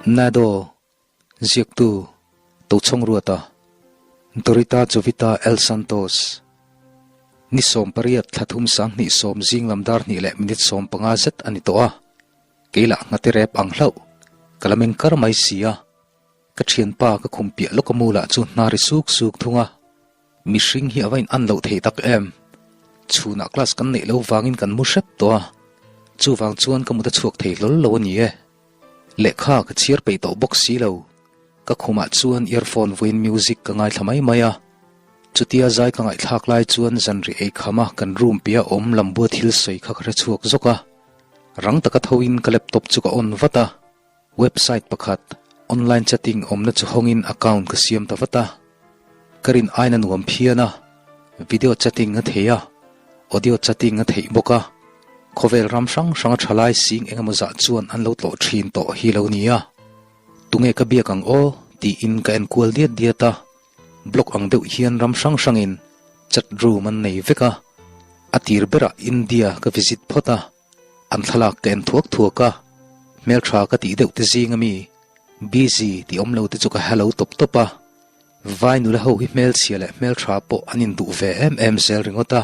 Nado, Ziaktu, Tochhawng Ruata, Dorita Jovita El Santos, Ni 18 thla thum 2010 zing lam dar hnih leh minute 15 zet a ni tawh a, kei lah nghate rep ang hlauh, ka la meng kar mai si a, ka thianpa ka khum piah lawk a mu lah chu hna ri suk suk thung a, mihring hi a va in an loh thei tak em? Chhunah class kan neih lo vangin kan mu hrep tawh a, chuvang chuan ka mut a chhuak thei hlawl lo a ni e. Lehkha ka chhiar peih tawh bawk si lo. Ka khumah chuan earphone vawiin music ka ngaithla mai mai a. Chutia zai ka ngaihthlak lai chuan zanri ei kham a kan room piah awm lambua thil sawi kha ka hre chhuak zawk a. Rang taka thoin ka laptop chu ka on vat a. Website pakhat online chatting awmna chu hawngin account ka siam ta vat a. Ka rin aina nuam phian a, video chatting a thei a, audio chatting a theih bawk a, khawvel ram hrang hranga thalai sing engemaw zah chuan an lo tlawh thin tawh hi lo nia. Tunge ka biak ang aw? tiin ka en kual diat diat a, blog ang deuh hian ram hrang hrangin chat room an nei vek a, a tir berah India ka visit phawt a, an thlalak ka en thuak thuak a, hmeltha ka tih deuh te zing ami busy tih awm lo te chu ka hello tawp tawp a. Vai nula ho hi hmelchhia leh hmeltha pawh an induh ve em em zel ringawt a,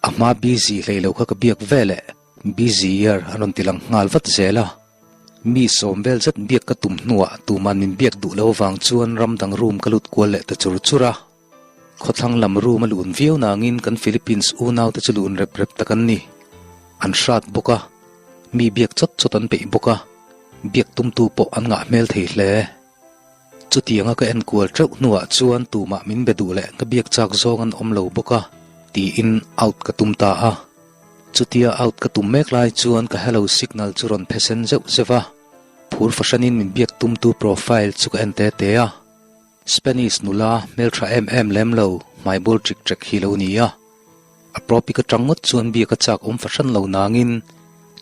a hma busy hlei lo kha ka biak ve leh busy year an rawn ti lang nghal vat zel a. Mi sawm vel zet biak ka tum hnuah tuman min biak duh lo vang chuan ram dang room ka lut kual leh ta chur chur a. Khawthlang lam room a lun viau nangin kan Philippines unau te chu lun rep rep tak an ni. An hrat bawk a, mi biak chawt chawt an peih bawk a, biak tumtu pawh an ngah hmel thei hle. Chutianga ka enkual teuh hnuah chuan tumah min be duh leh ka biak chak zawng an awm lo bawk a, tiin out ka tum ta a. Chutia out ka tum mek lai chuan ka hello signal chu rawn phe sen zeuh zeuh a, phur fahranin min biak tumtu profile chu ka en te te a. Spanish nula hmeltha em em lem lo hmaibul ṭik ṭek hi lo ni a. A propic atang ngawt chuan biak a chak awm fahran lo nangin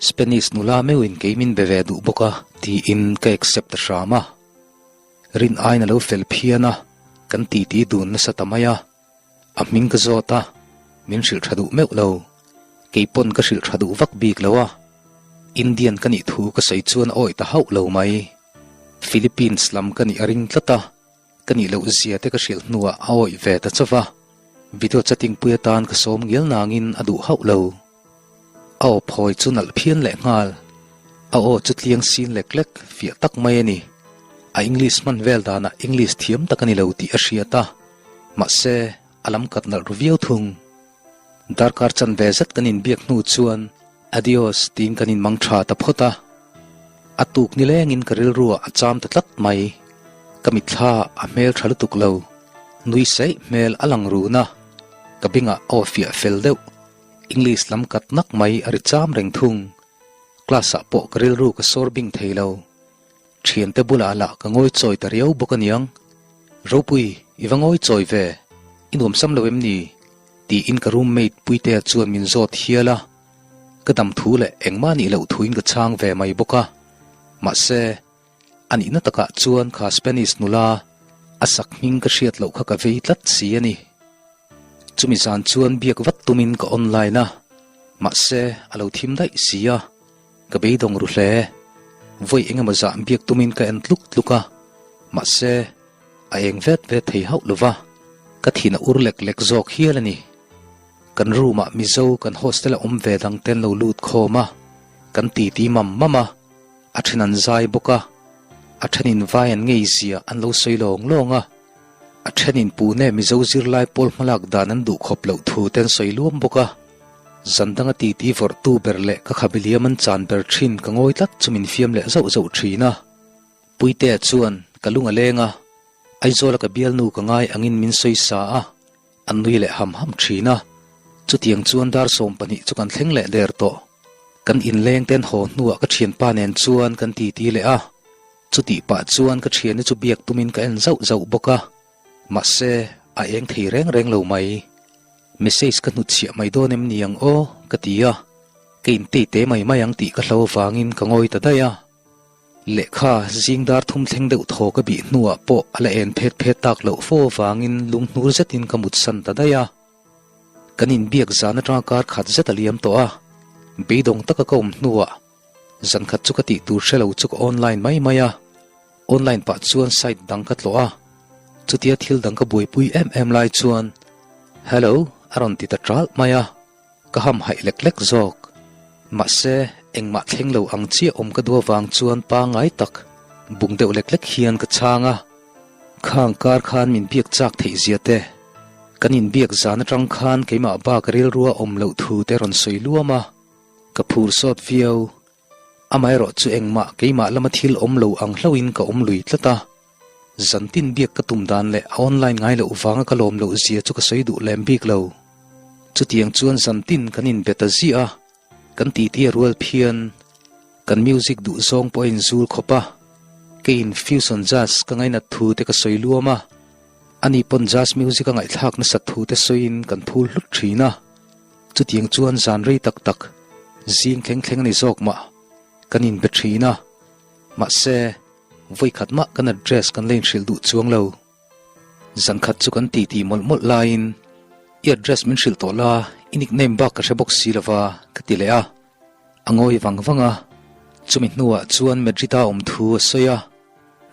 Spanish nula meuhin kei min be ve duh bawk a tiin ka accept ta hram a. Rin aiin a lo fel phian a, kan titi dun nasa ta mai a. A hming ka zawt a, min hrilh tha duh meuh lo. Kei pawn ka hrilh tha duh vak bik lo a. Indian ka nih thu ka sawi chuan a awih ta hauh lo mai. Philippines lam ka nih a ring tlat a. Ka nih loh zia te ka hrilh hnuah a awih ve ta chauh va, video chatting pui atan ka sawm ngial nangin a duh hauh lo. A aw phawi chu nalh phian leh nghal. A aw chu tliang sin lek lek, fiah tak mai a ni. A English hman vel danah English thiam tak a ni lo tih a hriat a, mahse, a lam kat nalh ru viau thung. Darkar chanve zet kan inbiak hnu chuan Adios tiin kan inmang tha ta phawt a. A tuk nilengin ka rilruah a cham ta tlat mai. Ka mitthla a hmel tha lutuk lo. Nui saih hmel a lang run a. Ka bengah aw fiah fel deuh. English lam kat nak mai a ri cham reng thung. Class ah pawh ka rilru ka sawr bing thei lo. Thiante bulah lah ka ngawi chawi ta riau bawk aniang. Ropui, i va ngawi chawi ve? I nuamsam lo em ni? Tiin ka roommate Puitea chuan min zawt hial a. Ka dam thu leh engmah nih loh thuin ka chhang ve mai bawk a. Mahse, a nihna takah chuan kha Spanish nula a sak hming ka hriat loh kha ka vei tlat si a ni. Chumi zan chuan biak vat tumin ka online a, mahse a lo thim daih si a. Ka beidawng ru hle. Vawi engemaw zah biak tumin ka en tluk tluk a, mahse, a eng vet vet thei hauh lo va, ka thin a ur lek lek zawk hial a ni. Kan room ah Mizo kan hostel a awm ve dang ten lo lut khawm a, kan titi mam mam a, a then an zai bawk a, a thenin vai an ngei zia an lo sawi lawng lawng a, a thenin Pune Mizo zirlai pawl hmalak dan an duh khawp loh thu te an sawi luam bawk a. Zan danga titi vawrhtu ber leh ka khabiliam an chan ber thin ka ngawi tlat chu min fiam leh zauh zauh thin a. Puitea chuan ka lung a leng a, Aizawla ka bialnu ka ngai angin min sawi sa a, an nui leh ham ham thin a. Chutiang chuan dar 12 chu kan thleng leh der tawh. Kan inleng ten haw hnuah ka thianpa nen chuan kan titi leh a, chutih pah chuan ka thiani chu biak tumin ka en zauh zauh bawk a. Mahse, a eng thei reng reng lo mai. Message ka hnutchhiah mai dawn em ni ang aw? ka ti a, ka intei te mai mai ang tih ka hlo avangin ka ngawi ta daih a. Lehkha zing dar thum thleng deuh thaw ka bih hnuah pawh a la en phet phet tak loh fo avangin lunghnur zetin ka mutsan ta daih a. Kan inbiak zan atanga kar khat zet a liam tawh a, beidawng taka ka awm hnuah zan khat chu ka tih tur hre lo chu ka online mai mai a. Online pah chuan site dang ka tlawh a, chutia thil dang ka buaipui em em lai chuan Hello a rawn ti ta ṭalh mai a, ka hamhaih lek lek zawk. Mahse, engmah thleng lo ang chiah awm ka duh avang chuan pangngai tak bung deuh lek lek hian ka chhang a. Khang kar khan min biak chak theih zia te, kan inbiak zan atang khan keimah bak rilrua awm loh thu te rawn sawi luam a, ka phur sawt viau. Amaherawh chu engmah keimah lama thil awm lo ang hlauhin ka awm lui tlat a, zantin biak ka tum dan leh a online ngai loh vanga ka lawm loh zia chu ka sawi duh lem bik lo. Chutiang chuan zantin kan inbe ta ziah a, kan titi a rual phian. Kan music duh zawng pawh a inzul khawp a, keiin fusion jazz ka ngainat thu te ka sawi luam a, ani pawn jazz music a ngaihthlak nasat thu te sawiin kan phul hlut thin a. Chutiang chuan zan rei tak tak, zing thleng thleng a ni zawk mah, kan inbe thin a, mahse, vawikhat mah kan address kan la inhrilh duh chuang lo. Zan khat chu kan titi mawlh mawlh laiin, I address min hrilh tawh la, i nickname bak ka hre bawk si lova, ka ti leh a. A ngawi vang vang a, chumi hnuah chuan Madrid-a awm thu a sawi a,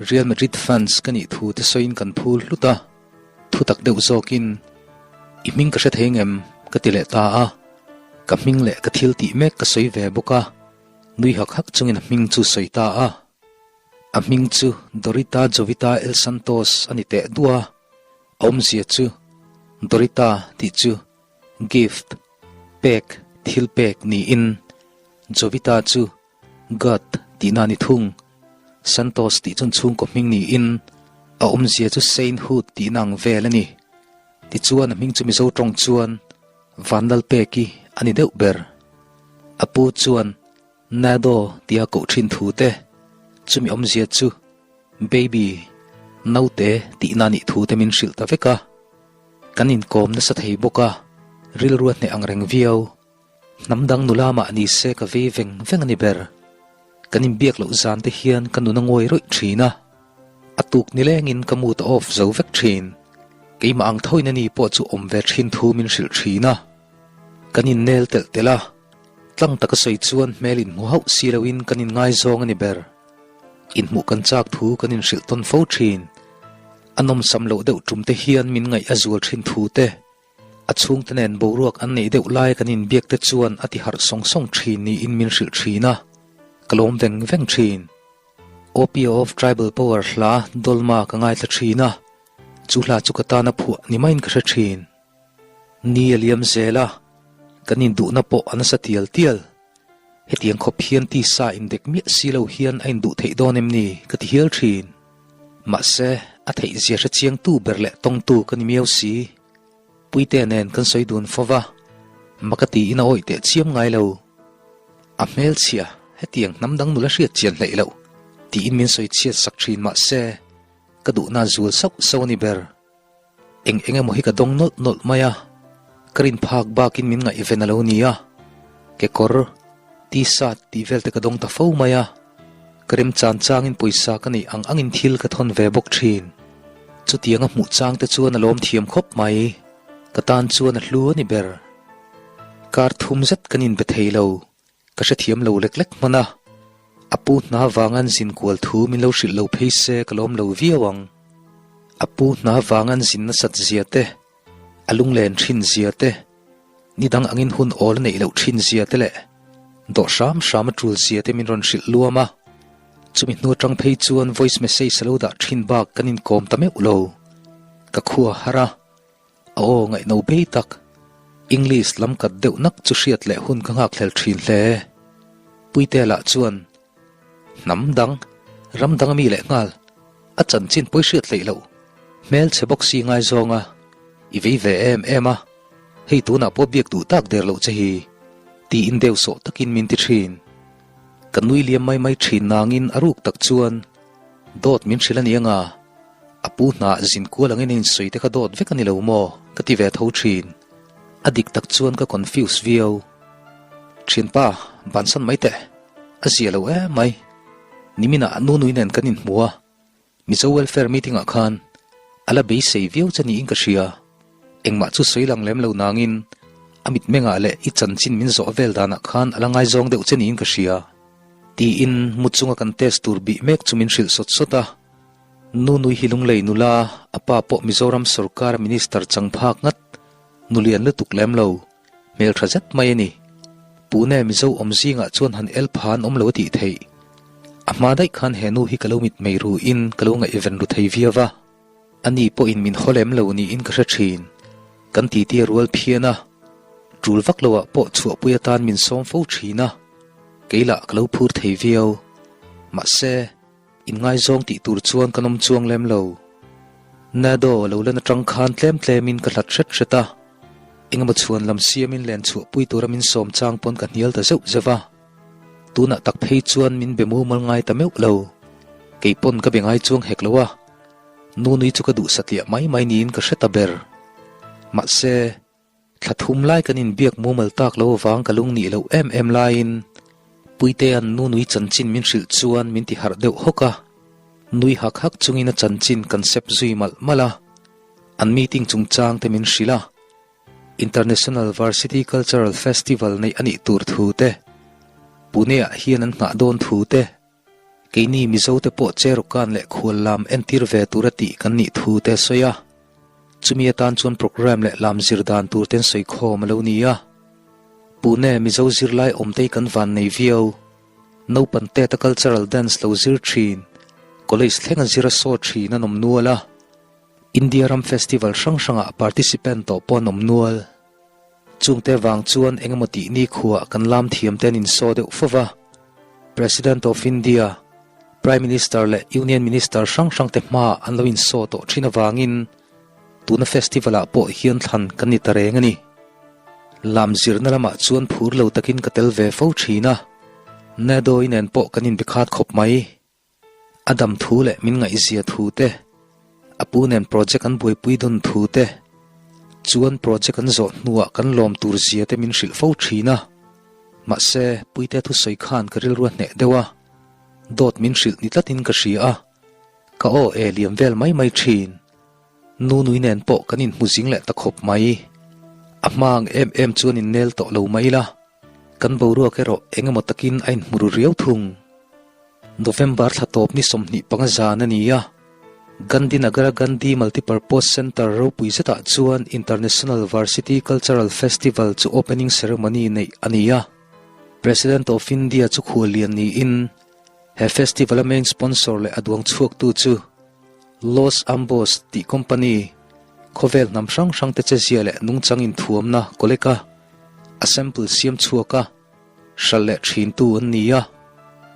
Real Madrid fans ka nih thu te sawiin kan phul hlut a, thutak deuh zawkin, I hming ka hre thei ngem? ka ti leh ta a, ka hming leh ka thil tih mek ka sawi ve bawk a, nui hak hak chungin a hming chu sawi ta a. A hming chu Dorita Jovita El Santos a ni teh duah a, a awmzia chu Dorita tih chu Gift, pek, thil pek niin Jovita chu God tihna a ni thung. Santos tih chuan chhungkaw hming niin a awmzia chu Sainthood tihna ang vel a ni. Tichuan a hming chu Mizo tawng chuan Vanlalpeki a ni deuh ber. A pu chuan Nado tia koh thin thu te, chumi awmzia chu Baby, naute tihna a nih thu te min hrilh ta vek a. Kan inkawm nasa thei bawk a, rilru a hneh ang reng viau. Hnam dang nula mah ni se ka vei veng veng a ni ber. Kan inbiak loh zan te hian ka nun a ngawi rawih thin a, a tuk nilengin ka mood a off zo vek thin. Keimah ang thoin a ni pawh chu awm ve thin thu min hrilh thin a. Kan innel telh telh a, tlang taka sawi chuan hmel inhmu hauh si loin kan inngaizawng a ni ber. Inhmuh kan chak thu kan inhrilh tawn fo thin. A nawmsam loh deuh tum te hian min ngaih a zual thin thu te, a chhungte nen boruak an neih deuh lai kan inbiak te chuan a ti harh sawng sawng thin niin min hrilh thin a, ka lawm veng veng thin. OPO of Tribal Power hla Dolma ka ngaithla thin a, chu hla chu ka tana phuah ni maiin ka hre thin. Ni a liam zel a, kan induhna pawh a nasa tial tial. Hetiang khawp hian tisa indek miah si lo hian a induh theih dawn em ni ka ti hial thin. Mahse, a theihzia hre chiangtu ber leh tawngtu ka ni miau si. Puite nen kan sawi dun fo va, maka tiin a awih teh chiam ngai lo. A hmelchhia, hetiang hnam dang nula hriat chian hleih loh, tiin min sawi chhiat sak thin mahse, ka duhna zual sauh sauh a ni ber. Eng eng emaw hi ka dawng nawlh nawlh mai a, ka rin phak bakin min ngaihven a lo ni a, kekawr, t-shirt tih vel te ka dawng ta fo mai a, ka remchan changin pawisa ka neih ang angin thil ka thawn ve bawk thin. Chutianga hmuh chang te chuan a lawm thiam khawp mai, ka tan chuan a hlu a ni ber. Kar thum zet kan inbe thei lo, ka hrethiam lo lek lek hman a, a pu hna vanga an zin kual thu min lo hrilh lo phei se ka lawm lo viau ang. A pu hna vanga an zin nasat zia te, a lunglen thin zia te, ni dang angin hun awl a neih loh thin zia te leh dawh hram hram a tul zia te min rawn hrilh luam a. Chumi hnu atang phei chuan voice message a lo dah thin bak kan inkawm ta meuh lo. Ka khua har a. A aw ngaihno bei tak, English lam kat deuh nak chu hriat leh hun ka nghakhlel thin hle. Puite lah chuan, Hnam dang, ram dang ami leh nghal, a chanchin pawi hriat hleih loh, hmelchhe bawk si ngaizawng a, i vei ve em em a, hei tunah pawh biak duh tak der loh che hi, tiin deuh sawh takin min ti thin. Ka nui liam mai mai thin nangin a ruk tak chuan, Dawt min hrilh a ni anga, a pu hna zin kual angin a insawi te kha dawt vek a ni lo maw? ka ti ve tho thin. A dik tak chuan ka confuse viau. Thianpa, bansan mai teh. A zia lo em mai. Niminah Nunui nen kan inhmu a, Mizo Welfare meeting ah khan a la beisei viau che niin ka hria. Engmah chu sawi lang lem lo nangin a mitmengah leh i chanchin min zawh vel danah khan a la ngaizawng deuh che niin ka hria. Tiin mu chunga kan test tur bih mek chu min hrilh sawt sawt a. Nunui hi Lunglei nula, a pa pawh Mizoram sorkar minister chang phak ngat, nulian lutuk lem lo, hmeltha zet mai a ni. Pune Mizo awm zingah chuan han el pha an awm lo a tih theih. A hma daih khan he nu hi ka lo mitmei ru in ka lo ngaihven ru thei viau va. Ani pawhin min haw lem lo niin ka hre thin. Kan titi a rual phian a, tul vak loah pawh chhuahpui atan min sawm fo thin a, kei lah ka lo phur thei viau. Mahse, inngaizawng tih tur chuan kan awm chuang lem lo. Nado lo lan atang khan tlem tlemin ka hlat hret hret a, engemaw chhuan lam siamin len chhuahpui tura min sawm chang pawn ka hnial ta zeuh zeuh a. Tunah tak phei chuan min be mumal ngai ta meuh lo. Kei pawn ka be ngai chuang hek lo a. Nunui chu ka duh satliah mai mai niin ka hre ta ber. Mahse, thla thum lai kan inbiak mumal tak lo avang ka lung nih loh em em laiin Puitea'n Nunui chanchin min hrilh chuan min ti harh deuh hawk a. Nui hak hak chungin a chanchin kan sep zui malh malh a. An meeting chungchang te min hrilh a. International Varsity Cultural Festival neih a nih tur thu te, Pune-ah hian an nghah dawn thu te, keini Mizote pawh Cherukan leh Khuallam entir ve tura tih kan nih thu te a sawi a. Chumi atan chuan programme leh lam zir dan tur ten sawi khawm a lo ni a. Pune Mizo zirlai awmtei kan van nei viau. Naupan teta cultural dance lo zir thin, college thlenga zir a saw thin an awm nual a. India ram festival hrang hrangah participant tawh pawh an awm nual. Chungte vang chuan engemaw tih nikhuaah kan lam thiam te an insaw deuh fo va. President of India, Prime Minister leh Union Minister hrang hrangte hmaah an lo insaw tawh thin avangin tuna festival-ah pawh hian thlan kan ni ta reng a ni. Lam zirna lamah chuan phur lo takin ka tel ve fo thin a, Nado-i nen pawh kan inbikhat khawp mai. A dam thu leh min ngaihzia thu te, a pu nen project an buaipui dawn thu te, chuan project an zawh hnuah kan lawm tur zia te min hrilh fo thin a. Mahse, Puite thusawi khan ka rilru a hneh deuh a, dawt min hrilh ni tlatin ka hria a, ka aw e liam vel mai mai thin. Nunui nen pawh kan inhmu zing leh ta khawp mai. A hma ang em em chuan innel tawh lo mai ila, kan boruak erawh eng emaw takin a inhmu ru riau thung. November thla tawp ni 25 zan a ni a, Gandhinagara Gandhi Multipurpose Centre ropui zetah chuan International Varsity Cultural Festival chu opening ceremony neih a ni a. President of India chu khuallian niin he festival-a main sponsor leh a duang chhuaktu chu Los Ambos tih company, khawvel hnam hrang hrangte chezia leh nungchang inthuamna collect-a a sample siam chhuak a. Hral leh thintu an ni a,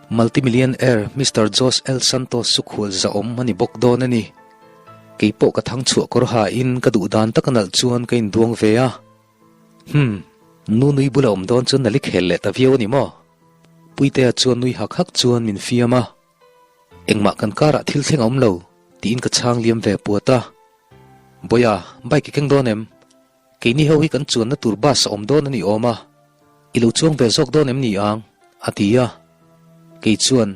Multimillionaire Mister Jose L Santos chu khual zahawm a ni bawk dawn a ni. Kei pawh ka thang chhuah kawr hain ka duh dan taka nalh chuan ka induang ve a. Hmm, nu nui bula awm dawn chuan nali khel leh ta viau a ni maw? Puitea chuan nui hak hak chuan min fiam a. Engmah kan karah thil thleng a awm lo, tiin ka chhang liam ve puat a. Bawia, bike i keng dawn em? Keini ho hi kan chuanna tur bus a awm dawn a ni awm a, i lo chuang ve zawk dawn em ni ang? a ti a. Kei chuan,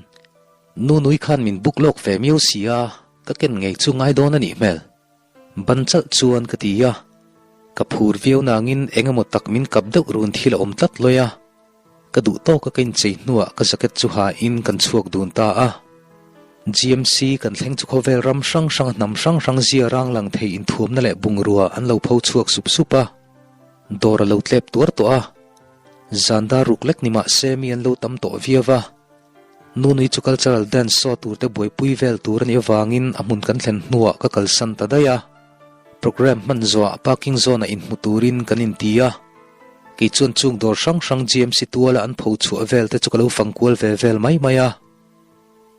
Nu nui khan min book lawk ve miau si a, ka ken ngei chu ngai dawn a nih hmel. Ban chalh chuan ka ti a. Ka phur viau nangin eng emaw tak min kap deuh run thil a awm tlat lawi a. Ka duh tawka ka inchei hnuah ka jacket chu hain kan chhuak dun ta a. GMC kan thleng chu khawvel ram hrang hranga hnam hrang hrang zia rang lang thei inthuamna leh bungrua an lo pho chhuak sup sup a. Dawr a lo tlep tuar tawh a. Zan dar ruk lek ni mah se mi an lo tam tawh viau va. Nunui chu cultural dance show tur te buaipui vel tur a nih avangin a hmun kan thlen hnuah ka kalsan ta daih a. Programme hman zawhah parking zone ah inhmu turin kan inti a. Kei chuan chung dawr hrang hrang GMC tuala an pho chhuah vel te chu ka lo fang kual ve vel mai mai a.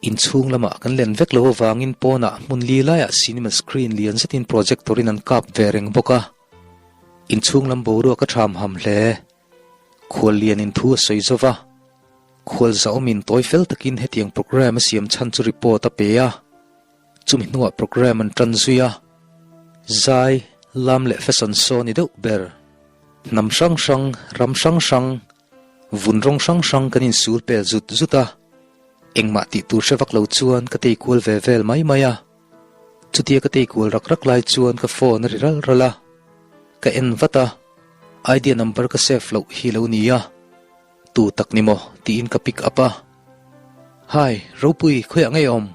Inchhung lamah kan len vek lo avangin pawnah hmun li laiah cinema screen lian zetin projector in an kap ve reng bawk a. Inchhung lam boruak a ṭham ham hle. Khual lianin thu a sawi zo va. Khual zahawmin tawi fel takin hetiang programme a siam chhan chu report a pe a. Chumi hnuah programme an tan zui a, zai, lam leh fashion show ni deuh ber. Hnam hrang hrang, ram hrang hrang, vun rawng hrang hrang kan insul pel zut zut a, engmah tih tur hre vak lo chuan ka tei kual ve vel mai mai a. Chutia ka tei kual rak rak lai chuan ka phone a ri ral ral a, ka en vat a, idea number ka save loh hi lo ni a. Tu tak ni maw? tiin ka pick up a. Hi, Ropui, khawiah ngei awm?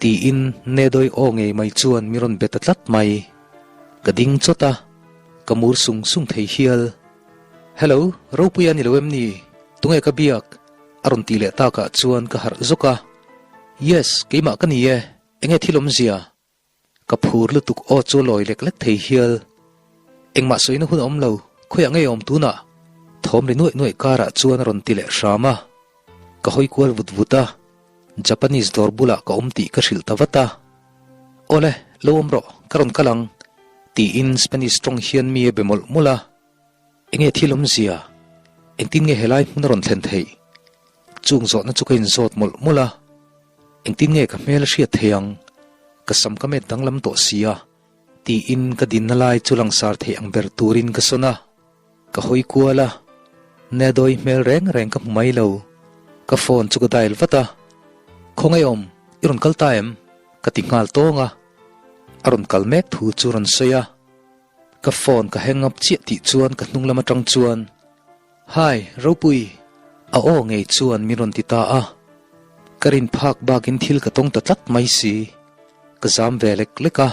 Tiin Nedawi aw ngei mai chuan mi rawn be ta tlat mai. Ka ding chawt a, ka mur sung sung thei hial. Hello, Ropuia ni lo em ni? Tunge ka biak? A rawn tih leh takah chuan ka harh zawk a. Yes, keimah ka ni e, enge thil awmzia? Ka phur lutuk aw chu lawi lek lek thei hial. Engmah sawina hun a awm lo, khawiah ngei awm tunah? Thawm ri nuaih nuaih karah chuan a rawn ti leh hram a. Ka hawi kual vut vut a, Japanese dawr bulah ka awm tih ka hrilh ta vat a. Awle, lo awm rawh, ka rawn kal ang, tiin Spanish tawng hian mi a be mawlh mawlh a. Enge thil awmzia? Engtin nge helai hmun a rawn thlen theih? Chung zawhna chu ka inzawt mawlh mawlh a. Engtin nge ka hmel a hriat thei ang? Ka sam ka met danglam tawh si a, tiin ka dinna lai chu langsar theih ang ber turin ka sawn a. Ka hawi kual a, Nedawi hmel reng reng ka hmu mai lo. Ka phone chu ka dial vat a, Khawngaih awm, i rawn kal ta em? ka ti nghal tawng a. A rawn kal mek thu chu rawn sawi a. Ka phone ka hang up chiah tih chuan ka hnung lam atang chuan, Hi, Ropui! A aw ngei chuan min rawn ti ta a. Ka rin phak bakin thil ka tawng ta tlat mai si. Ka zam ve lek lek a.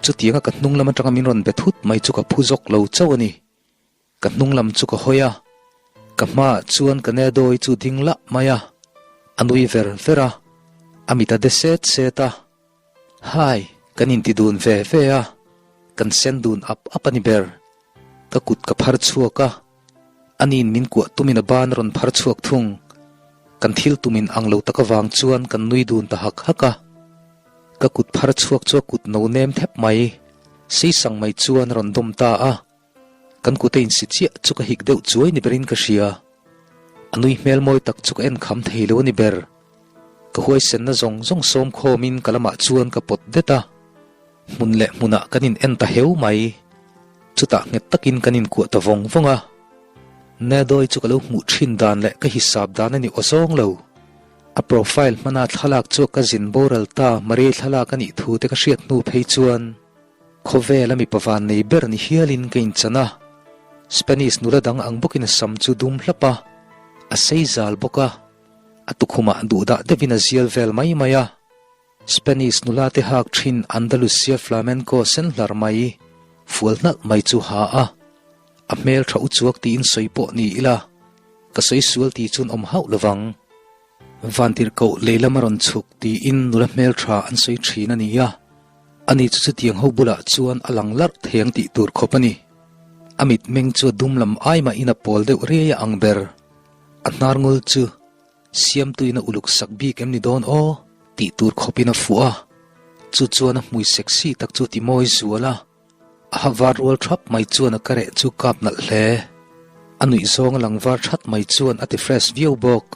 Chutianga ka hnung lam atanga min rawn be thut mai chu ka phu zawk lo chauh a ni. Ka hnung lam chu ka hawi a, ka hmaah chuan ka Nedawi chu ding lah mai a, a nui ver ver a, a mit a de set set a. Hai, kan inti dun ve ve a, kan sen dun ap ap a ni ber. Ka kut ka phar chhuak a, aniin min kuah tumin a ban a rawn phar chhuak thung. Kan thil tumin ang lo tak avang chuan kan nui dun ta hak hak a. Ka kut phar chhuak chu a kut no nem thep mai, seisang mai chuan a rawn dawm ta a. Kan kut a insi chiah chu ka hik deuh chuai ni berin ka hria. A nui hmel mawi tak chu ka en kham thei lo a ni ber. Ka huaisenna zawng zawng sawm khawmin ka lamah chuan ka pawt det a. Hmun leh hmunah kan in en ta heu mai. Chutah nghet takin kan inkuah ta vawng vawng a. Nedawi chu ka lo hmuh thin dan leh ka hisap dan a ni awzawng lo. A profile hmana thlalak chu ka zin boral ta Maria thlalak a nih thu te ka hriat hnu phei chuan Khawvel a mipa van nei ber ni hialin ka inchan a, Spanish nula dang ang bawkin a sam chu dum hlap a, a sei zal bawk a, a tukhumah duhdah deuhin a zial vel mai mai a. Spanish nula te hak thin Andalusia flamenco sen hlar mai, fual hnalh mai chu ha a, a hmel tha uchuak tiin sawi pawh ni ila, ka sawi sual ti chuan awm hauh lovang. Vantirhkoh lei lam a rawn chhuk tiin nula hmeltha an sawi thin a ni a, ani chu chutiang ho bulah chuan a lang larh thei ang tih tur khawp a ni. A mitmeng chu a dum lam ai mahin a pawl deuh riai a ang ber. A hnar ngul chu siamtuin a uluk sak bik em ni dawn aw tih tur khawpin a fuh a, chu chuan a hmui sexy tak chu a ti mawi zual a. A ha var rual thap mai chuan a ka reh chu kap nalh hle. A nuih zawng a lang var that mai chuan a ti fresh viau bawk.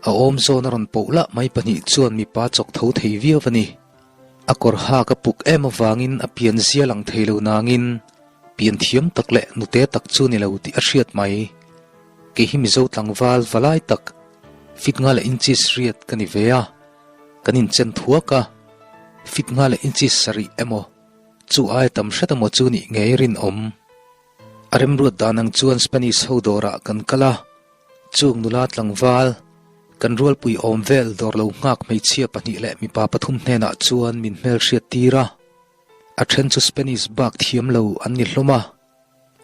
A awm zawn a rawn poh lah mai pahnih chuan mipa chawk tho thei viau a ni. A kawr hak a puk em avangin a pian zia lang thei lo nangin pian thiam tak leh nute tak chu ni lo tih a hriat mai. Kei hi Mizo tlangval valai tak, fit nga leh inches riat ka ni ve a, kan inchen thuak a, fit nga leh inches sarih emaw, Chu ai tam hret emaw chu nih ngei rinawm. A remruat dan ang chuan Spanish ho dawrah kan kal a, chung nula tlangval, kan rualpui awm vel dawr lo nghak hmeichhia pahnih leh mipa pathum hnenah chuan min hmelhriat tir a. A then chu Spanish bak thiam lo an ni hlawm a,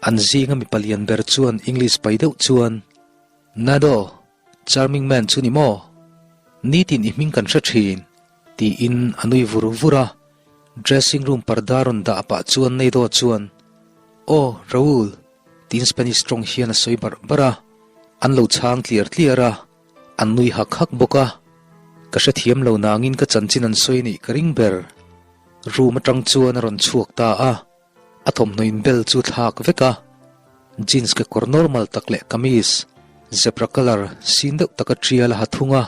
an zinga mipa lian ber chuan English pai deuh chuan, Nado, Charming man chu ni maw? Nitin i hming kan hre thin, tiin a nui vur vur a. Dressing room parda rawn dah pah chuan Neido chuan, Aw, Raul, tiin Spanish tawng hian a sawi barh barh a. An lo chhang tliar tliar a, an nui hak hak bawk a. Ka hrethiam lo nangin ka chanchin an sawi nih ka ring ber. Room atang chuan a rawn chhuak ta a. A thawmhnaw inbel chu thlak vek a, jeans kekawr normal tak leh kamis zebra colour sin deuh taka tial a ha thung a,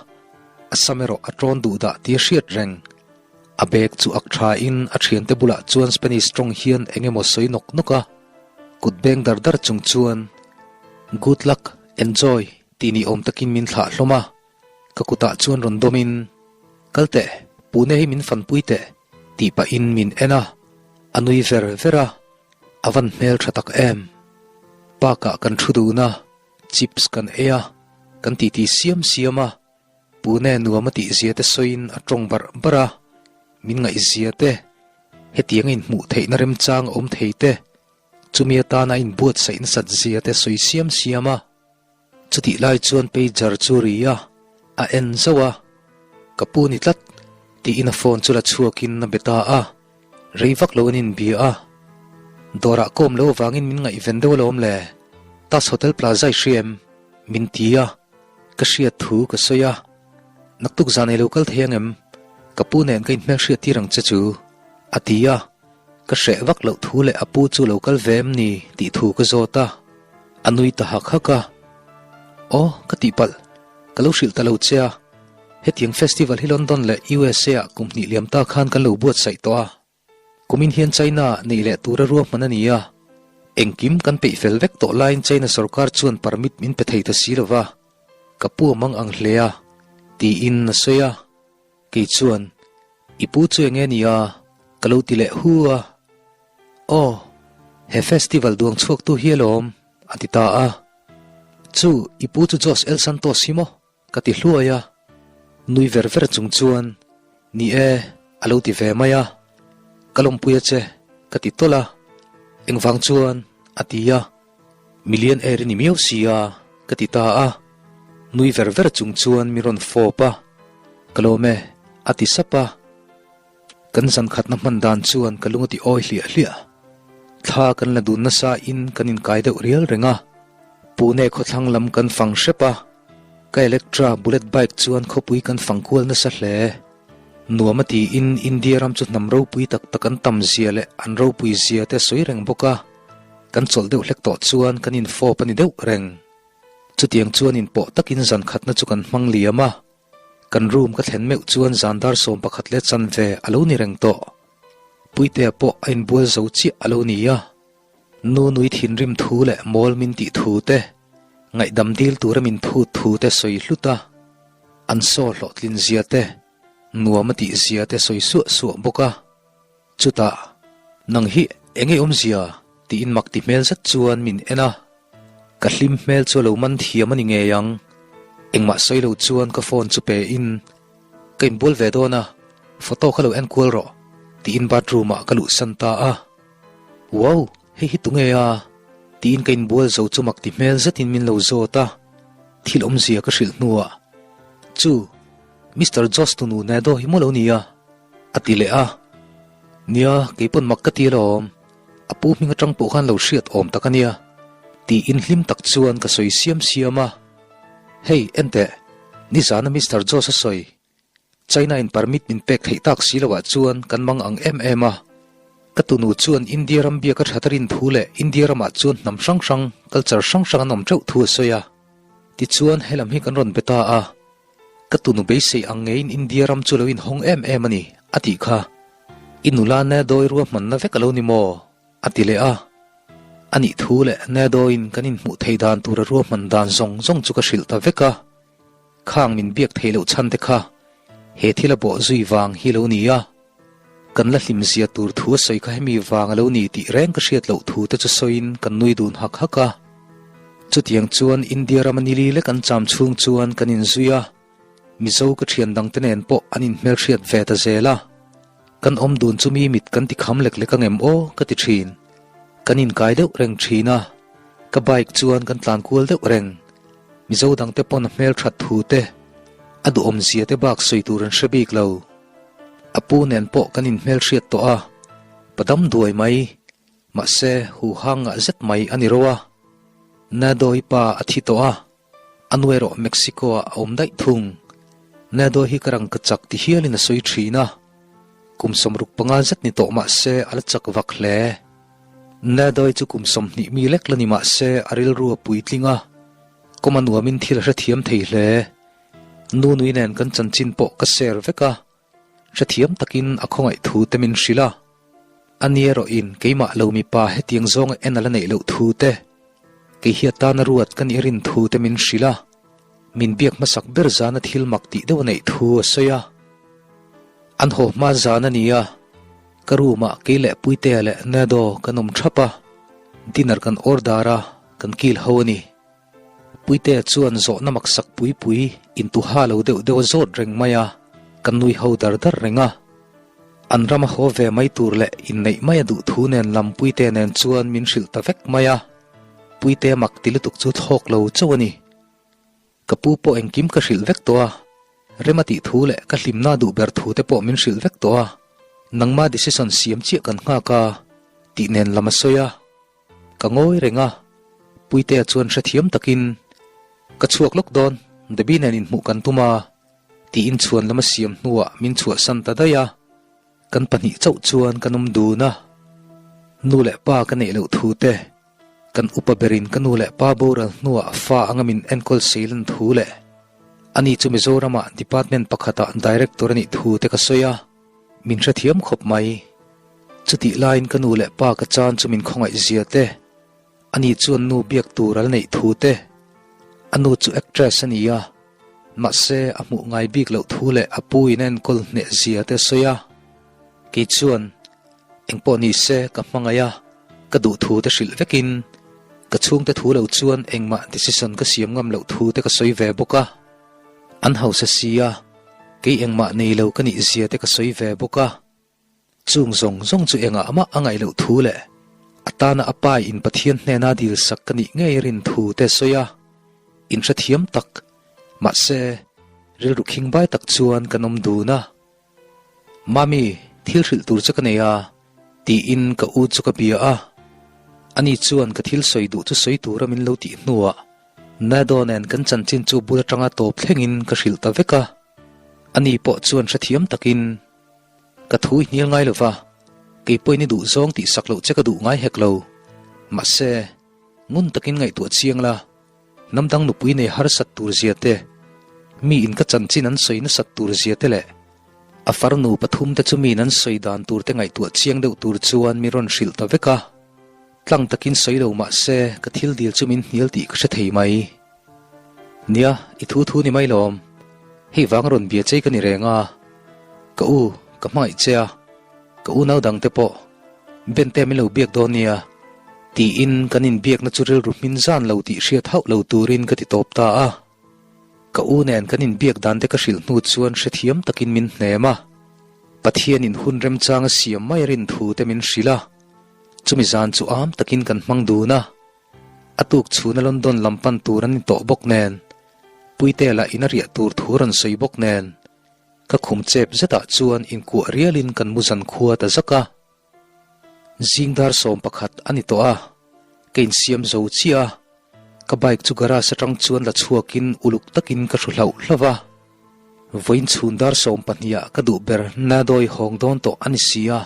a sam erawh a tawn duh dah tih a hriat reng. A bag chu ak tha in a thiante bulah chuan Spanish tawng hian eng emaw sawi nawk nawk a, kut beng dar dar chung chuan Good luck, enjoy tih ni awm takin min thlah hlawm a. Ka kutah chuan rawn dawmin, Kal teh, Pune hi min fanpui teh, tih pahin min en a, a nui ver ver a, a van hmel tha tak em. Park ah kan thu dun a, chips kan ei a, kan titi siam siam a. Pune nuam a tih zia te sawiin a tawng barh barh a, min ngaihzia te, hetiang a inhmuh theihna remchang a awm thei te, chumi atana a inbuatsaih nasat zia te sawi siam siam a. Chutih lai chuan pager chu ri a, a en zauh a, Ka pu ni tlat, tiin a phone chu la chhuakin a be ta a, rei vak lo an inbia a. Dawrah kawm lo avangin min ngaihven deuh alawm le, Taj Hotel Plaza i hria em? min ti a, ka hriat thu ka sawi a, Naktuk zan ei lo kal thei ang em? Ka pu nen ka inhmelhriat tir ang che chu, a ti a. Ka hreh vak loh thu leh a pu chu lo kal ve em ni tih thu ka zawt a, a nui ta hak hak a. Aw, ka tihpalh, ka lo hrilh ta lo che a, hetiang festival hi London leh USA ah kum hnih liam ta khan kan lo buatsaih tawh a, kumin hian China ah neih leh tura ruahman a ni a, engkim kan peih fel vek tawh laiin China sorkar chuan permit min pe thei ta si lo va, ka pu a mang ang hle a, tiin a sawi a. Kei chuan, I pu chu enge nia? Ka lo ti leh hu a. Aw, he festival duang chhuaktu hi alawm, a ti ta a. Chu, i pu chu Jos El Santos hi maw? Ka ti hluai a. Nui ver ver chung chuan, Ni e, a lo ti ve mai a. Ka lawmpui a che, ka ti tawlh a. Engvang chuan? a ti a. Million air i ni miau si a, ka ti ta a. Nui ver ver chung chuan mi rawn fawp a, Ka lawm e, a ti sap a. Kan zan khatna hman dan chuan ka lung a ti awi hliah hliah. Thla kan la dun nasa in kan inkai deuh rial reng a. Pune khawthlang lam kan fang hrep a, ka Electra bullet bike chuan khawpui kan fang kual nasa hle. Nuam a tiin India ram chu hnam ropui tak tak an tam zia leh an ropui zia te a sawi reng bawk a. Kan chawlh deuh hlek tawh chuan kan infawp a ni deuh reng. Chutiang chuan inpawh takin zan khatna chu kan hmang liam a. Kan room ka thlen meuh chuan zan dar 11 leh chanve a lo ni reng tawh. Puitea pawh a inbual zo chiah a lo ni a. Nu nui thinrim thu leh mawl min tih thu te, ngaihdam dil tura min phut thu te sawi hlut a. An saw hlawhtlin zia te, nuam a tih zia te sawi suah suah bawk a. Chutah, Nang hi eng ei awmzia? tiin mak ti hmel zet chuan min en a. Ka hlim hmel chu a lo man thiam a ni ngei ang. Engmah sawi lo chuan ka phone chu pe in, Ka inbual ve dawn a, photo kha lo en kual rawh, tiin bathroom ah ka luhsan ta a. Wow, hei hi tunge a? tiin ka inbual zo chu mak ti hmel zetin min lo zawt a. Thil awmzia ka hrilh hnuah, Chu, Mister Josh tunu Nado hi maw lo nia? A ti leh a, Nia, kei pawn mak ka ti alawm, a pu hming atang pawh khan lo hriat awm tak a nia, tiin hlim tak chuan ka sawi siam siam a. Hei, enteh, nizana Mister Josh a sawi, China in permit min pek theih tak si loah chuan kan mang ang em em a. Ka tunu chuan India ram biak a that a rin thu leh India ramah chuan hnam hrang hrang, culture hrang hrang an awm teuh thu a sawi a. Tichuan, helam hi kan rawn be ta a. Ka tunu beisei ang ngeiin India ram chu lo inhawng em em a ni, a tih kha. I nula Nedawi ruahmanna vek a lo ni maw? a ti leh a. A nih thu leh Nedawiin kan inhmuh thei dan tura ruahman dan zawng zawng chu ka hrilh ta vek a. Khang min biak theih loh chhan te kha he thil a bawh zui vang hi lo ni a. Kan la hlim zia tur thu a sawi kha hemi vang a lo ni tih reng ka hriat loh thu te chu sawiin kan nui dun hak hak a. Chutiang chuan India rama nili lek an cham chhung chuan kan inzui a, Mizo ka thian dangte nen pawh an inhmelhriat ve ta zel a. Kan awm dun chu mi mit kan ti kham lek lek angem aw ka ti thin. Kan inkai deuh reng thin a, ka bike chuan kan tlan kual deuh reng. Mizo dangte pawn a hmelthat thu te, a duhawm zia te bak sawi tur an hre bik lo. A pu nen pawh kan inhmelhriat tawh a, pa dam duai mai, mahse huhang ngah zet mai a ni ro a. Nadoy pa a thi tawh a, a nu erawh Mexico ah a awm daih thung. Nadoy hi ka rang ka chak ti hialin a sawi thin a, kum 65 zet ni tawh mahse a la chak vak hle. Nadoy chu kum 20 mi lek la ni mahse a rilru a puitling a, kawm a nuamin thil a hrethiam thei hle. Nu nui nen kan chanchin pawh ka share vek a, hrethiam takin a khawngaih thu te min hrilh a. A ni erawhin keimah lo mipa hetiang zawnga en a la neih loh thu te, kei hi atana ruat ka nih rin thu te min hrilh a, min biak hmasak ber zana thil mak tih deuh a neih thu a sawi a. An haw hma zan a ni a, ka room ah kei leh Puitea leh Nado kan awm thap a, dinner kan order a, kan kil ho a ni. Puitea chuan zawhna maksak pui pui intuha lo deuh deuh a zawt reng mai a, kan nui ho dar dar reng a. An rama haw ve mai tur leh inneih mai a duh thu nen lam Puitea nen chuan min hrilh ta vek mai a. Puitea mak ti lutuk chu thlawk lo chauh a ni. Ka pu pawh engkim ka hrilh vek tawh a, rem a tih thu leh ka hlimna duh ber thu te pawh min hrilh vek tawh a, nangma decision siam chiah kan nghak a, tih nen lam a sawi a. Ka ngawi reng a, Puitea chuan hrethiam takin, Ka chhuak lawk dawn, Debbie nen inhmuh kan tum a, tiin chhuan lam a siam hnuah min chhuahsan ta daih a. Kan pahnih chauh chuan kan awm dun a, nu leh pa ka neih loh thu te, kan upa berin ka nu leh pa boral hnuah fa anga min enkawl seilan thu leh ani chu Mizoramah department pakhatah director a nih thu te ka sawi a, min hrethiam khawp mai. Chutih laiin ka nu leh pa ka chan chu min khawngaih zia te, Ani chuan nu biak tur al neih thu te, a nu chu actress a ni a, mahse a hmuh ngai bik loh thu leh a pu in a enkawl hneh zia te a sawi a. Kei chuan engpawh ni se ka hmangaih a, ka duh thu te hrilh vekin ka chhungte thu lo chuan engmah decision ka siam ngam loh thu te ka sawi ve bawk a. An hausa si a, kei engmah nei lo ka nih zia te ka sawi ve bawk a. Chung zawng zawng chu engah mah a ngaih loh thu leh a tana a pa in Pathian hnena dil sak ka nih ngei rin thu te sawi a, inhrethiam tak, mahse rilru khingbai tak chuan kan awm dun a. Mami, thil hrilh tur che ka nei a, tiin ka u chu ka bia a. Ani chuan ka thil sawi duh chu sawi tura min lo tih hnuah Nado nen kan chanchin chu bul atanga tawp thlengin ka hrilh ta vek a. Ani pawh chuan hrethiam takin Ka thu i hnial ngai lova, kei pawhin i duh zawng tih sak loh che ka duh ngai hek lo. Mahse, ngun takin ngaihtuah chiang la, hnam dang nupui nei harsat tur zia te, mi in ka chanchin an sawi nasat tur zia te leh a farnu pathum te chu miin an sawi dan tur te ngaihtuah chiang deuh tur chuan mi rawn hrilh ta vek a. Tlang takin sawi lo mahse ka thil dil chu min hnial tih ka hre thei mai. Nia, i thu thu ni mai lawm. Hei vang rawn bia chei ka ni reng a. Ka u, ka hmangaih che a. Ka unau dang te pawh Bente min lo biak dawn nia. Tiin kan inbiakna chu rilru hmin zan lo tih hriat hauh lo turin ka ti tawp ta a. Ka u nen kan inbiak dan te ka hrilh hnu chuan hrethiam takin min hnem a. Pathianin hun remchang a siam mai a rin thu te min hrilh a. Chumi zan chu am takin kan hmang dun a. A tuk chhuna London lam pan tur an ni tawh bawk nen, Puitea lah in a riah tur thu rawn sawi bawk nen, ka khum chep zetah chuan inkuah rialin kan mu zan khua ta zak a. Zing dar 11 a ni tawh a, ka insiam zo chiah a, ka bike chu garage atang chuan la chhuakin uluk takin ka hru hlauh hlauh a. Vawiin chhun dar 12 ah ka duh ber Nadawi hawng dawn tawh a ni si a,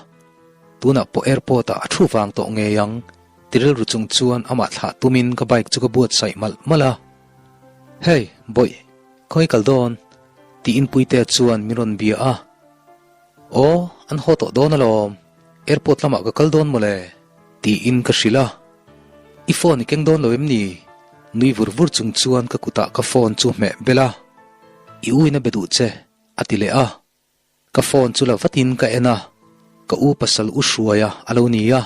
tunah pawh airport ah a thu vang tawh ngei ang ti rilru chung chuan amah thlah tumin ka bike chu ka buatsaih malh malh a. Hey, bawih, khawi kal dawn? tiin Puitea chuan min rawn bia a. Aw, an haw tawh dawn alawm, airport lamah ka kal dawn mawle, tiin ka hrilh a. I phone i keng dawn lo em ni? Nui vur vur chung chuan ka kutah ka phone chu hmeh bel a. I u in a be duh che, a ti leh a. Ka phone chu la vatin ka en a, ka u pasal u hruaia a lo ni a.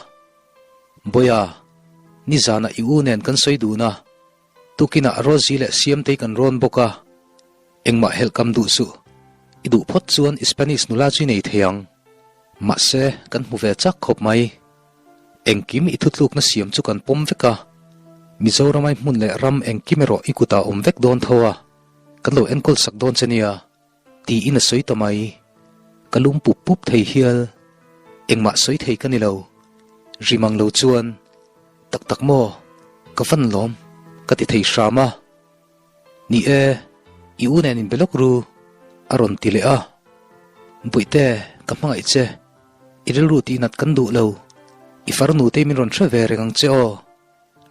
Bawiha, nizanah i u nen kan sawi dun a, tukinah Rosie leh Siamtei kan rawn bawk a. Engmah helh kam duh suh, i duh phawt chuan i Spanish nula chu i nei thei ang. Mahse, kan hmu ve chak khawp mai. Engkim i thutlukna siam chu kan pawm vek a, Mizoramai hmun leh ram engkim erawh i kutah awm vek dawn tho a, kan lo enkawl sak dawn che nia, tiin a sawi ta mai. Ka lum pup pup thei hial. Engmah sawi thei ka ni lo. Rimang lo chuan, Tak tak maw? Ka van lawm, ka ti thei hram a. Ni e, i u nen inbe lawk ru, a rawn ti leh a. Bawihte, ka hmangaih che. I rilru tih nat kan duh lo. I farnu te min rawn hre ve reng ang che aw.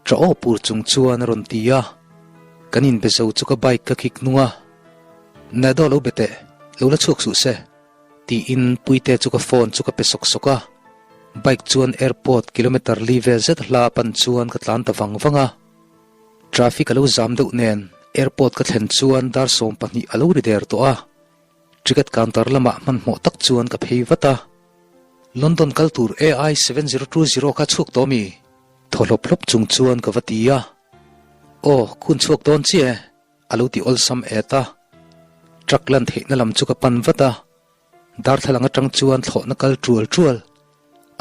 Ṭa aw pur chung chuan a rawn ti a. Kan inbe zo chu ka bike ka khik hnung a. Nado lo be teh, lo la chhuak suh se, tiin Puite chu ka phone chu ka pe sawk sawk a. Bike chuan airport kilometer li vel zet hla pan chuan ka tlan ta vang vang a. Traffic a lo zam deuh nen airport ka thlen chuan dar 12 a lo ri der tawh a, ticket counter lamah hmanhmawh tak chuan ka phei vat a. London kal tur AI 7020 kha chhuak tawh mi? Thaw hlawp hlawp chung chuan ka va ti a. Aw, khun chhuak dawn chiah e, a lo ti awlsam et a. Truck lan theihna lam chu ka pan vat a, darthlalang atang chuan thlawhna kal tual tual.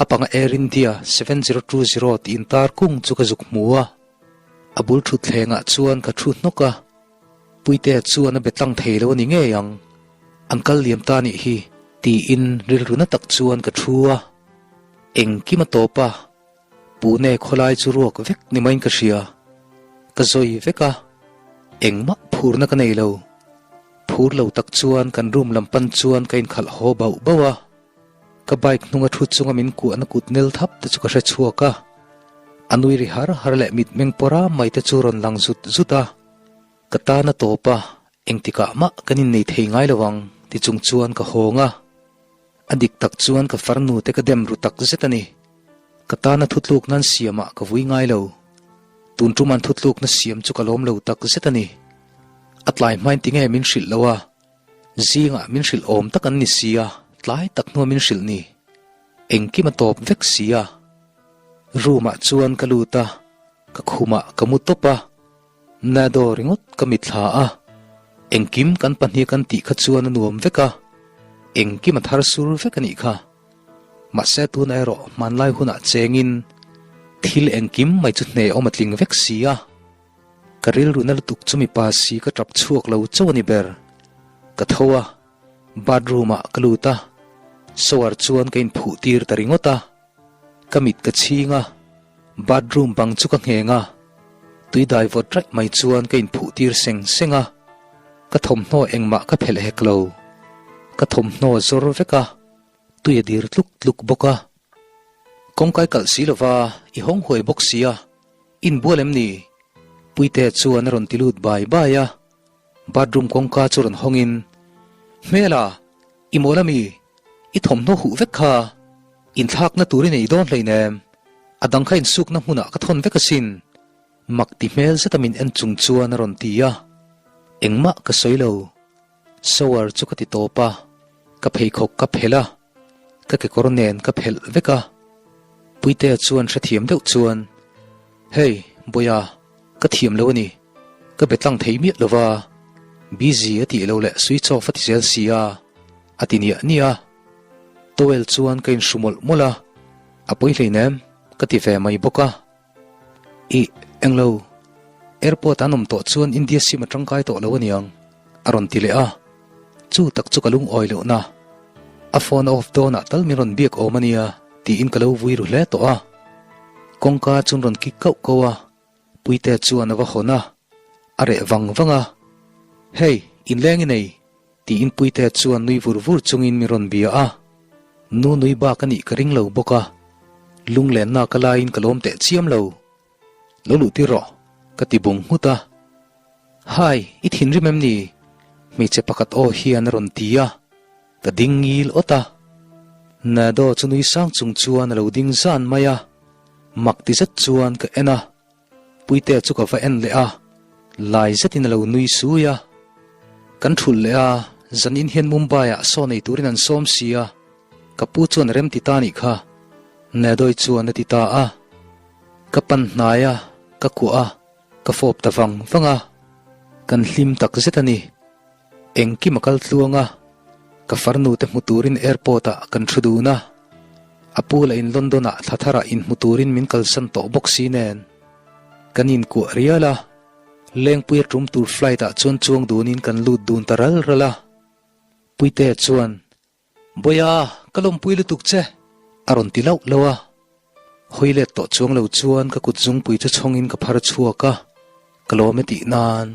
A panga Air India 7020 tih intar kung chu ka zuk hmu a. A bul thutthlengah chuan ka thu hnawk a, Puitea chuan a be tlang thei lo a ni ngei ang, an kal liam ta nih hi tiin rilru na tak chuan ka thu a. Engkim a tawp a, Pune khawlai chu ruak vek ni maiin ka hria. Ka zawi vek a, engmah phurna ka nei lo. Phur lo tak chuan kan room lam pan chuan ka inkhalh haw bauh bauh a. Ka bike hnunga thu chunga min kuahna kut nel thap te chu ka hre chhuak a. A nui ri har har leh mitmeng pawra mai te chu rawn lang zut zut a. Ka tan a tawp a, engtikah mah kan innei thei ngai lo ang ti chung chuan ka hawng a. A dik tak chuan ka farnu te ka dem ru tak zet a ni. Ka tana thutlukna an siamah ka vui ngai lo. Tun tum an thutlukna siam chu ka lawm lo tak zet a ni. A tlai hmain tinge min hrilh lo a, zingah min hrilh awm tak an ni si a, tlai tak hnua min hrilh ni. Engkim a tawp vek si a. Room ah chuan ka lut a, ka khumah ka mu tawp a. Nado ringawt ka mitthla a, engkim kan pahnih kan tih kha chuan a nuam vek a, engkim a thar sur vek a nih kha. Mahse tunah erawh hmanlai hunah chengin thil engkim mai chu hne awm a tling vek si a, ka rilru na lutuk chu mipa si ka tap chhuak lo chauh a ni ber. Ka tho a, bathroom ah ka lut a, shower chuan ka inphuh tir ta ringawt a. Ka mit ka chhing a, bathroom bang chu ka ngheng a, tui dai vawt raih mai chuan ka inphuh tir seng seng a, ka thawmhnaw engmah ka phelh hek lo. Ka thawmhnaw zawr vek a, tui a dir tluk tluk bawk a. Kawngkai kalh si lova i hawng huai bawk si a, inbual em ni? Puitea chuan a rawn ti lut bai bai a, bathroom kawngka chu rawn hawngin, Hmela! I mawl ami? I thawmhnaw huh vek kha inthlakna tur i nei dawn hleinem, a dang kha insukna hmunah ka thawn vek asin, mak ti hmel zeta min en chung chuan a rawn ti a. Engmah ka sawi lo. Shower chu ka ti tawp a, ka pheikhawk ka phelh a, ka kekawr nen ka phelh vek a. Puitea chuan hrethiam deuh chuan, Hei, Bawiha, Ka thiam lo a ni. Ka be tlang thei miah lo va, busy a tih lo leh switch off a ti zel si a, a ti niah niah a. Towel chuan ka inhru mawlh mawlh a, a pawi hleinem ka ti ve mai bawk a. Ih, englo, airport an awm tawh chuan India sim a tangkai tawh lo aniang, a rawn ti leh a. Chu tak chu ka lungawi lohna. A phone a off dawnah tal min rawn biak awm a nia tiin ka lo vui ru hle tawh a. Kawngka chuan rawn kik kauh kauh a. Puitea chuan a va hawn a, a reh vang vang a. Hey, inleng i nei? tiin Puitea chuan nui vur vur chungin min rawn bia a. Nu nui bak a nih ka ring lo bawk a, lunglenna ka laiin ka lawm teh chiam lo. Lo luh tir rawh, ka ti bung nghut a. Hai, i thinrim em ni? Hmeichhe pakhat aw hian a rawn ti a, ka ding ngil awt a. Nado chu nui sang chung chuan a lo ding zan mai a. Mak ti zet chuan ka en a, Puitea chu ka va en leh a, lai zetin a lo nui sui a. Kan thulh leh a, zanin hian Mumbai-ah saw nei turin an sawm si a, ka pu chuan a rem ti ta nih kha, Nedawi chuan a ti ta a. Ka pan hnai a, ka kuah a, ka fawp ta vang vang a, kan hlim tak zet a ni. Engkim a kal tluang a, ka farnu te hmu turin airport ah kan thu dun a, a pu lah in London ah thla thar ah inhmu turin min kalsan tawh bawk si nen. Kan inkuah rial a, Lengpui a tum tur flight ah chuan chuang dun in kan lut dun ta ral ral a. Puitea chuan Bawiha, ka lawmpui lutuk che, a rawn ti lauh lauh a. Hawi let tawh chuang lo chuan ka kut zungpui chu chhawngin ka phar chhuak a, ka lawm e tih nan.